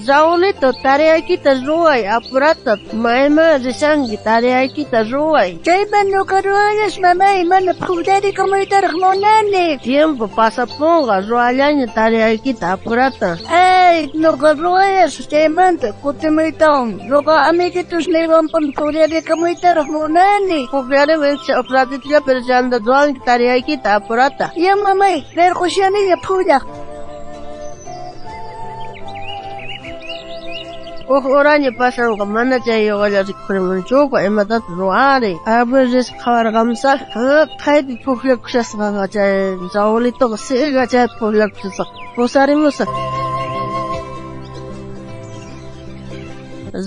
Raulito, tareaykita ruway, apurata, mayman rishanki, tareaykita ruway. Chayman nuqa ruwayas mamay, mana phullarikamuytaraq munani. Tiempo pasapunqa, ruwallaña tareaykita apurata. Ay, nuqa ruwayas chaymanta kutimuytawan. Nuqa amiguitusniywanpun phullarikamuytaraq munani. Pukllarimunchik uj ratitulla, pero chayanta ruwanki tareaykita apurata. Ya mamay, rirqushaniña phullaq. Uj horaña pasanqa mana chay yuqalla rikhurimunchuqa imatataq ruwari. A ver rispa qhawarqamusaq. Qhaypi pukllakushasqaqa chay Raulitoqa siga chaypi pukllakushasqa. Pusarimusaq.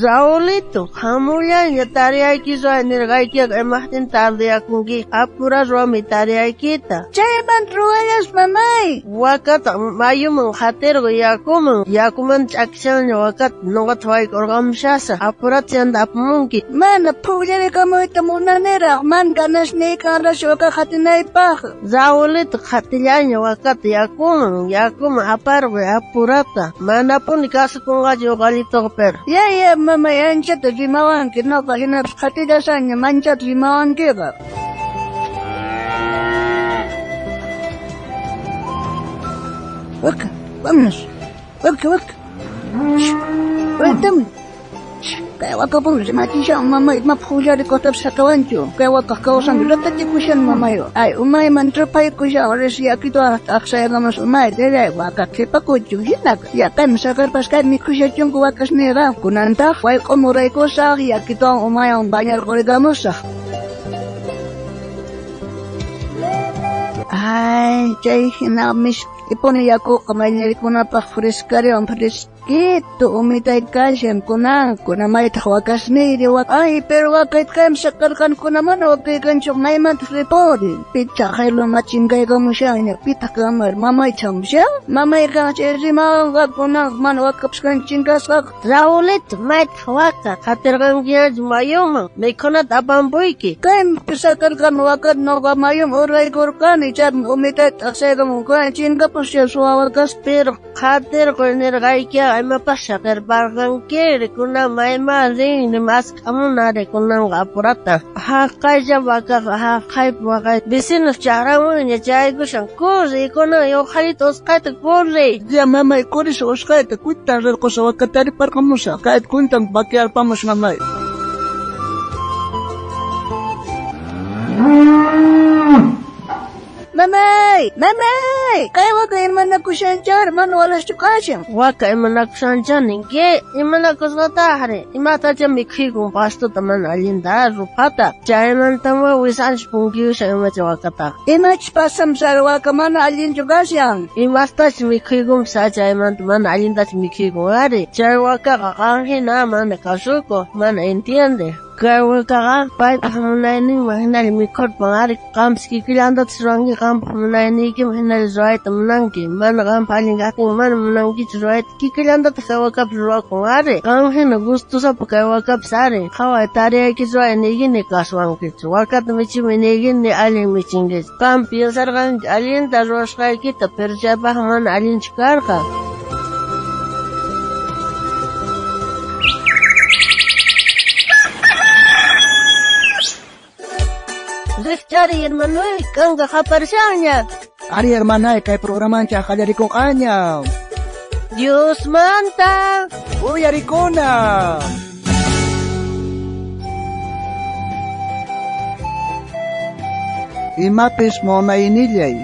Raulito, hamullaña tareayki ruway nirqaykiqa imajtin tardeyakunki apura ruwami tareaykita. Chayman ruwayas mamay. Wakata mayuman qatirqu yakuman, yakuman ch'akishanña wakata nuqata wayk'urqamushasaq apurata chayanta apamunki. Mana phullarikamuyta munaniraq, mana ganasniy kanrashu waka qatinaypaq. Raulito, qatillaña wakata yakuman, yakuman aparquy apurata. Manapuni kasukunqachu uqallitoqa pero. Ya, ya, mamay, anchata rimawanki, nuqa hinapis qatillashaña manchata rimawankiqa. Waka, vámonos. Waka, waka. Waytamuy. Kay wakapun rimachishan mamay, ma phullarikusqatapis saqawanchu. Kay wakaq kawsanpi ratachikushan mamay. Ay, umayman trupaykushan, ris yakituwan t'aqsaykamus umay, tillay waka qhipakuchu hinaka. Ya kaymi saqerpas kay mikhushachunku wakasniyqa. Kunantaq wayq'umuraykusaq yakituwan umaywan bañarqurikamusaq. Ay, chay hina misk'ipuni yakuqa mayllariykunapaq frescariwan fresquito umitay kashan kunan, kunan maytaq wakasniyri wak ay, pero wakayta kaymi saqerqani kunan mana wakaykanchu maymantaq ripuri. Pitaq hayluma chinkaykamushanña, pitaq kamari mamay chamushan? Mamayqa chay rimawanqa kunan mana wakapas kan chinkasqaqa. Raulito, maytaq waka qatirqankiñachu mayuman, mikhunata apampuyki. Kaymi saqerqani wakata nuqa mayuman uraykurqani, chaymi umitayta t'aqsaykamun kunan chinkapushan suwa wakas. Pero qatirquy nirqaykiqa imapas saqerparqankiri kunan mayman rin mask'amunari kunanqa apurata. Haqaylla wakaqa haqaypi waqay vecinos chaqramanña chaykushan corre kunan uqallita usqhayta corre. Ya mamay, corrisaq usqhayta kutan rirqusaq wakata tariparqamusaq kayta kuntan vaquearpamus mamay. Mamay, mamay, kay waka imanakushanchari mana walaschu kashan. Waka imanakushancha ninki, imanakusqataqri, imatacha mikhuykun pastuta mana allinta ruphata, chaymantama wisanchis punkiyushan imacha wakataqa. Imachus pasamsari waka mana allinchu kashan. Imastachus mikhuykunpis chaymanta mana allintachu mikhuykun ari, chay wakaqa qan hina mana kasukuq, mana entiende. Kay wakaqa paypaq munayninman hinalla mikhurpan ari, qampis kikillantataq ruwanki qampaq munayniykiman hinalla ruwayta munanki, mana qampaq allin kaqtin mana munankichu ruwayta, kikillantataq kay wakapis ruwakun ari, qan hina gustusapa kay wakapis ari, qhaway tareayki ruway niykini kasuwankichu, wakata michimuy niykini allin michinkichu, qam piensarqanki allinta ruwasqaykita, pero chaypaq mana allinchu karqa. Rijchari hermanoy, kanqa qaparishanña. Ari hermanay, kay programanchaq qallarikunqaña. Diosmanta uyarikuna. Imapis munaynillay.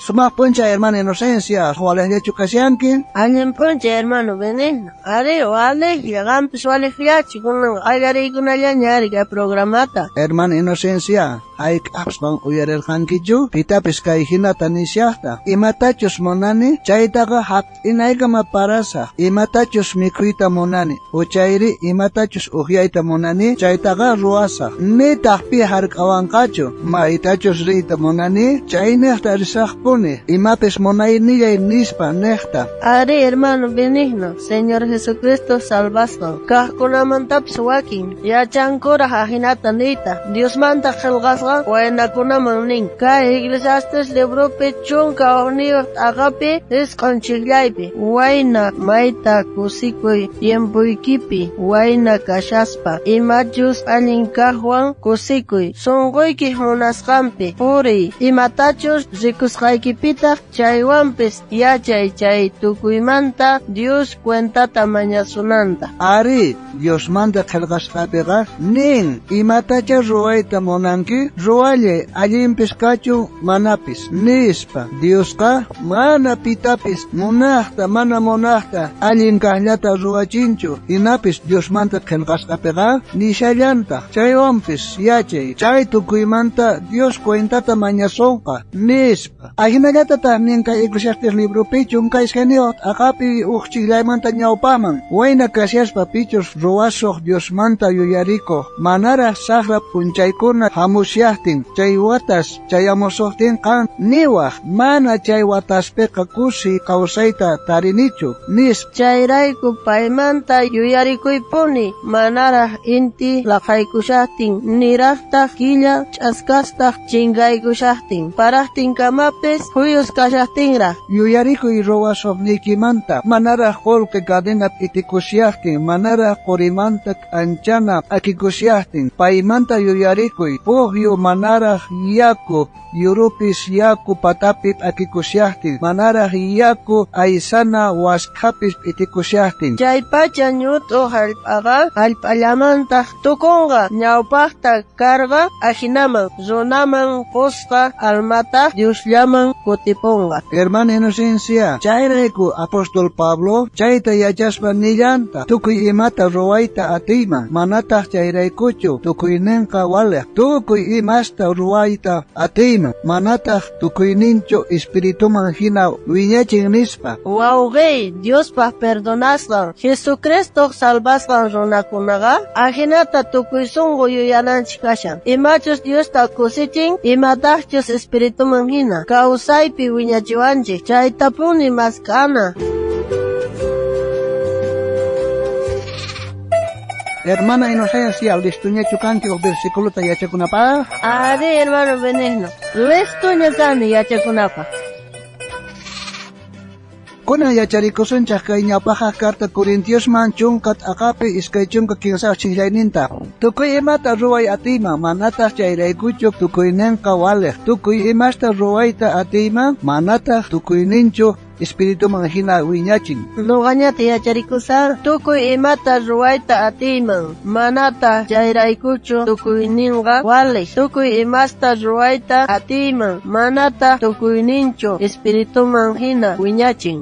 Sumaq p'unchay hermana Inocencia, walejllachu kashanki? Allin p'unchay hermano Benigno. Ari, walejlla, qampis walejllachu, kunan qallariykunallaña ari kay programata. Hermana Inocencia, hayk'aqpas uyarirqankichu? Pitapis kay hinata nishaqta. Imatachus munani, chaytaqa hap'inaykama parasaq. Imatachus mikhuyta munani, uchayri imatachus uqyayta munani, chaytaqa ruwasaq. Nitaq pi hark'awanqachu, maytachus riyta munani, chayniqta risaqpuni. Imapis munaynillay nispa niqta. Ari, hermano Benigno, Señor Jesucristo salvasqan. Kaqkunamantapis wakin yachankuraq ajinata niyta. Diosmanta qillqasqa qhelqasqa waynakunaman nin. Kay Eclesiastes libropi 11 t'aqapi 9 chijllaypi. Wayna mayta kusikuy tiempoykipi wayna kashaspa imachus allin kajwan kusikuy sonqoykej munasqanpi puriy imatachus rikusqaykipitaq chaywanpis yachay chay tukuymanta Dios cuentata mañasunanta. Ari, Diosmanta qhelqasqapiqa nin imatacha ruwayta munanki ruwallay allinpis kachun manapis nispa. Diosqa mana pitapis munajta mana munajta allin kajllata ruwachinchu hinapis Diosmanta qhelqasqapiqa nishallantaq chaywanpis yachay chay tukuymanta Dios cuentata mañasonqa nispa. Ajinallatataq nin kay Eclesiastes libropi 12 t'aqapi uj chijllaymanta ñawpaman wayna kashaspa pichus ruwasuq Diosmanta yuyarikuq manaraj sajra p'unchaykuna hamusyajtin chay watas chayamusuqtinqa niwaj mana chay wataspiqa kusi kawsayta tarinichu nispa. Chayrayku paymanta yuyarikuypuni manaraj inti laqhaykushajtin nirajtaj killa ch'askastaj chinkaykushajtin parajtinkamapis phuyus kashajtinraj. Yuyarikuy ruwasuqniykimanta manaraj qolqe cadena p'itikusyajtin manaraj qorimanta k'anchana p'akikusyajtin paymanta yuyarikuy pujyu manaraj yaku yurupis yaku patapi p'akikusyajtin manaraj yaku aysana waskhapis p'itikusyajtin. Chaypacha ñut'u jallp'aqa jallp'allamantaj tukunqa ñawpajta karqa ajinaman runaman qusqa almataj Diosllaman kutipunqa. Hermana Inocencia, chayrayku apóstol Pablo chayta yachaspa nillanta tukuy imata ruwayta atiyman manataq chayraykuchu tukuyninqa walej tukuy imasta ruwayta atiyman manataq tukuyninchu espirituman hina wiñachin nispa. Wawqiy, Diospaj perdonasqan Jesucristoj salvasqan runakunaqa ajinata tukuy sunqu yuyananchik kashan imachus Diosta kusichin imatajchus espirituman hina kawsaypi wiñachiwanchik chaytapuni mask'ana. Hermana Inocencia, listuñachu kanki uj versículota yachakunapaj? Ari, hermano Benigno, listuña kani yachakunapaj. Kunan yacharikusunchaj kay ñawpajaj carta Corintiosman 10 t'aqapi 23 chijllayninta. Tukuy imata ruway atiyman manataq chayraykuchu tukuynenqa walej. Tukuy imasta ruwayta atiyman manataq tukuyninchu espirituman hina wiñachin. Noqañata yacharikusaj tukuy imata ruwayta atiyman manataq chayraykuchu tukuyninqa walej. Tukuy imasta ruwayta atiyman manataq tukuyninchu espirituman hina wiñachin.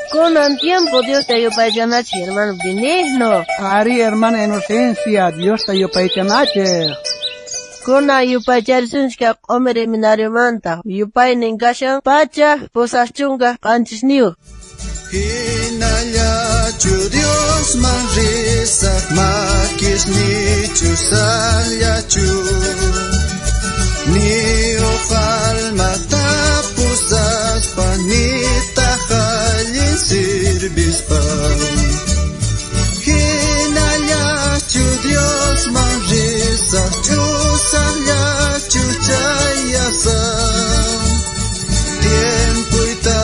Kunan tiempo Diosta yupaychanachej, hermano Benigno. Ari, hermana Inocencia, Diosta yupaychanachej. Kunan yupaycharisunchik q'umir seminariomanta yupaynin kashan 187. Hinallachu Diosman risaq makisnichu sallachu ni uqalmata pusaspa nitaq allin sirvispa. Hinallachu Diosman risaq ch'usaqllachu chayasaq tiempuyta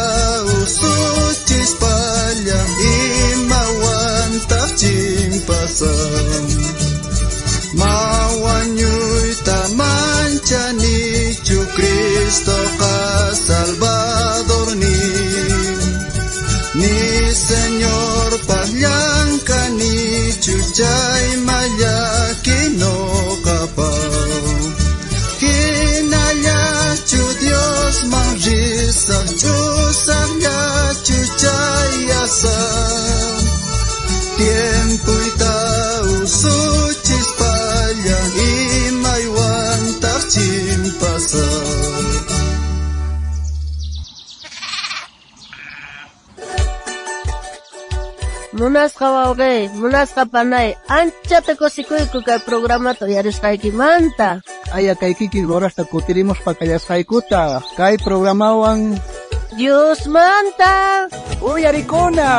usuchispalla imawantaq chimpasaq mawañuyta manchanichu Cristoqa Salvadorniy ni Señorpaj llank'anichu chay mallaki noqapaj. Hinallachu Diosman risaq ch'usaqllachu chayasaq tiempuyta usuchispalla imaywantaq chimpasaq. Munasqa wawqiy, munasqa panay, anchata kusikuyku kay programata uyarisqaykimanta. Aya kay kikin horasta kutirimuspa kallasqaykuta kay programawan Diosmanta uyarikuna.